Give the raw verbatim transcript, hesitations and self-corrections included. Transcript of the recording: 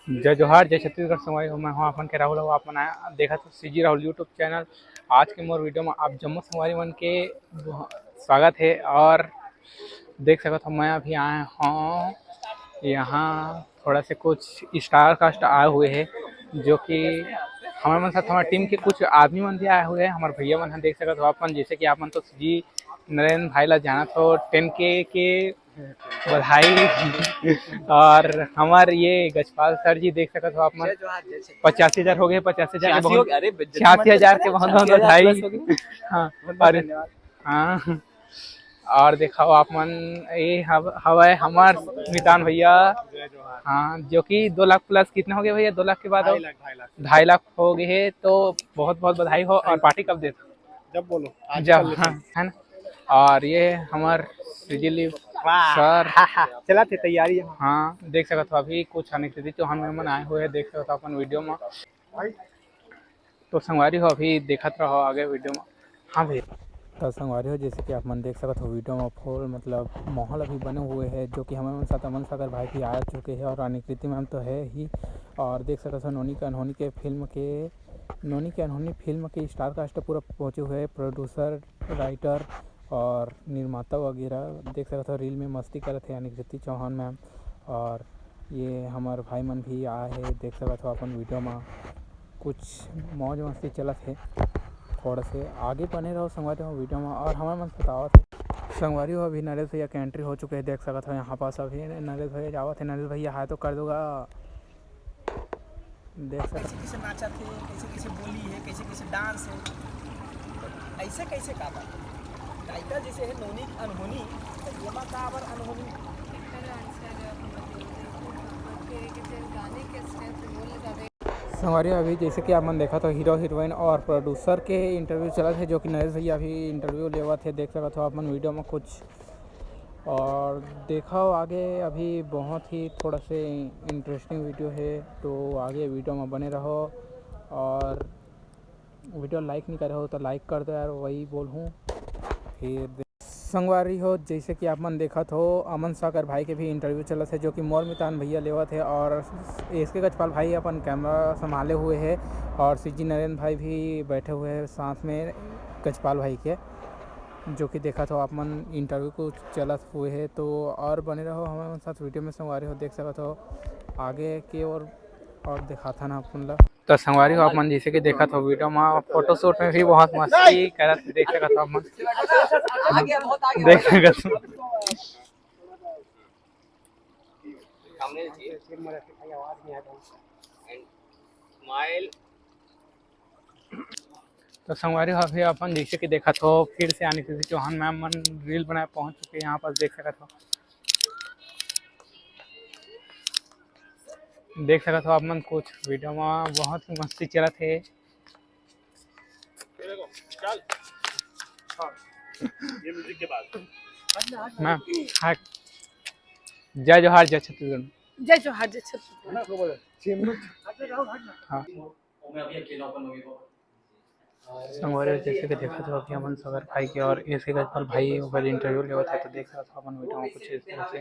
जय जोहार, जय छत्तीसगढ़ संगवारी हो। मैं हूं आप मन के राहुल, हो आप मन आए, देखत हो सीजी राहुल YouTube चैनल। आज के मोर वीडियो में आप जम्मो संगवारी मन के स्वागत है। और देख सकत हो, मैं अभी आए हूं यहां, थोड़ा से कुछ स्टार कास्ट आए हुए हैं, जो कि हमर मन साथ हमर टीम के कुछ आदमी मन भी आए हुए हैं, हमर भैया मन हैं। देख सकत हो आप मन, जैसे कि आप मन तो सीजी नरेंद्र भाई ला जानत हो, टेन के के बधाई। और हमर ये गजपाल सर जी, देख सकत हो आप मन, पचासी हजार हो गए, पचासी हजार के बहुत, अरे, छियासी हजार के बहुत बहुत बधाई। हाँ, और हाँ, और देखो आप मन, ये हव-, हवय हमर मितान भैया। हाँ, जो कि दो लाख प्लस कितना हो गया भैया? दो लाख के बाद ढाई लाख, ढाई लाख। ढाई लाख हो गए है, तो बहुत बहुत बधाई हो। और पार्टी कब देते? जब बोलो, आज जब, कल हाँ, है ना। और ये हमर सीजी लिव सर। चला थे तैयारी। हाँ, देख सकत हो अभी कुछ अनिकृति चौहान मेमन आए हुए हैं, देख सकत हो अपन वीडियो में। तो संगवारी हो, अभी देखत रहो आगे वीडियो में। हाँ भैया। तो संगवारी हो, जैसे कि आप मन देख सकत हो वीडियो में फुल मतलब माहौल अभी बने हुए है, जो कि हमर मन साथ अमन सागर भाई भी आ चुके हैं और अनिकृति मैम तो है ही। और देख सकत हो नोनी के अनहोनी के फिल्म के, नोनी के अनहोनी फिल्म के स्टार कास्ट पूरा पहुँचे हुए है, प्रोड्यूसर, राइटर और निर्माता वगैरह। देख सकत हो रील में मस्ती करत है अनिकृति चौहान मैम। और ये हमर भाई मन भी आए हे, देख सकत हो अपन वीडियो में कुछ मौज मस्ती चलत हे। थोड़ा से आगे बने रहो संगवारी हो वीडियो में। और हमर मन बतावत हे संगवारी हो, अभी नरेश भैया के एंट्री हो चुके हैं, देख सकत हो यहाँ पास अभी नरेश भैया जावत है। नरेश भैया हाय तो कर दोगा, देख सकत कैसे कैसे नाचत हे, कैसे कैसे बोली है, कैसे कैसे डांस है, ऐसे कैसे का बात। टाइटल जैसे है नोनी की अनहोनी, तो ये बात का अबर अनहोनी। संगवारी अभी जैसे कि आप मन देखत हो हीरो हीरोइन और प्रोड्यूसर के इंटरव्यू चलत हे, जो कि नरेश भैया अभी इंटरव्यू लेवत हे, देख सकत हो आप मन वीडियो में कुछ। और देखो आगे अभी बहुत ही थोड़ा से इंटरेस्टिंग वीडियो है, तो आगे वीडियो में बने रहो। और वीडियो लाइक नहीं करे हो तो लाइक कर दो यार, वही बोलहूँ। फिर दे- संगवारी हो, जैसे कि आप मन देखत हो अमन सागर भाई के भी इंटरव्यू चलत है, जो कि मोर मितान भैया लेवत है। और एस के गजपाल भाई अपन कैमरा संभाले हुए है और सीजी नरेंद्र भाई भी बैठे हुए हैं साथ में गजपाल भाई के, जो कि देखत हो आप मन इंटरव्यू कुछ चलत हुए है। तो और बने रहो हमर साथ वीडियो में संगवारी हो, देख सकत हो आगे के और, और दिखाथन अपन ला। तो संगवारी हो आप मन जैसे कि देखत हो वीडियो में फोटोशूट में भी बहुत मस्ती करत देख सकत हो आप मन, देख सकत हो। सामने जी। And smile। तो संगवारी हो अभी अपन जैसे कि देखत हो फिर से अनिकृति चौहान मैम मन रील बनाए पहुंच चुके हैं यहाँ पास, देख सकत हो। देख सकत हो आप मन कुछ वीडियो में बहुत ही मस्ती चलत है। ये देखो, चल। हाँ, ये म्यूजिक के बाद। मैम, हाय। जय जोहार, जय छत्तीसगढ़। जय जोहार, जय छत्तीसगढ़। हाँ। संगवारी हो, जैसे कि देखत हो अभी हमन सागर भाई के और एस के गजपाल भाई ओकर इंटरव्यू लेवत है, तो देख सकत हो अपन वीडियो में कुछ इस तरह से।